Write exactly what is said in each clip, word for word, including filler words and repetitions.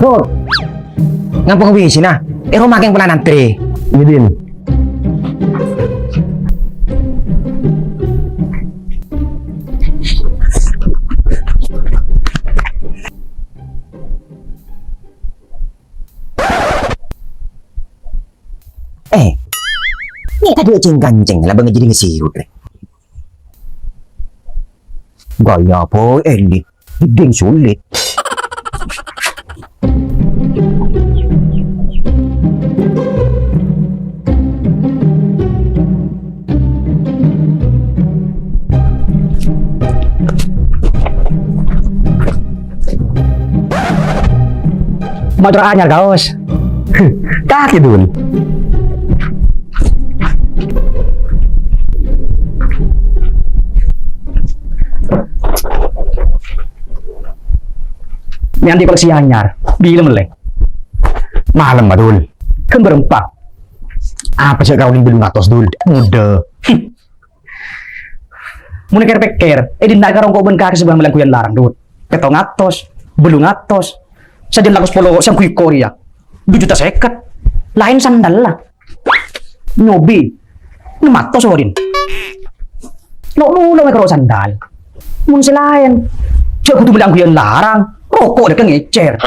Dur. Ngampong wisina. Ero makin pelan antre. Iyâ, Din. Eh, ini tadi ceng-kanceng, lah bang jadi ngesiut, rè. Gaya apa, elit? Ding sulit. Motor anyar, Kaos. Kakè, Dul. Mè' andi' koleksi anyar. Bilâ mellè? Malem, Dul. Ghâmbhâr empa'. Apa sè kaulèng bâllung atos, Dul? Muda. Mon èkèr-pèkèr, è dinna' karo engko' bân kakè sè bân mellè angghuyan larang, Dul. Pèttong atos, bâllung atos. Sajân lako sapolo sè angghuy ko' rèya. Du juta sèket. Laèn sandal la. Nyobi. Ennem atos, Din. Lo'-molo' mè' karo sandal. Mon sè laèn, jhâ' kodhu mellè angghuyan larang. Roko' dâ' ka ngècèr.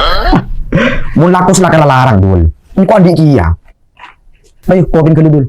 Mon lako sè lakar larang, Dul. Engko' andi' kèya. Ayo, kopi ghâllu, Dul.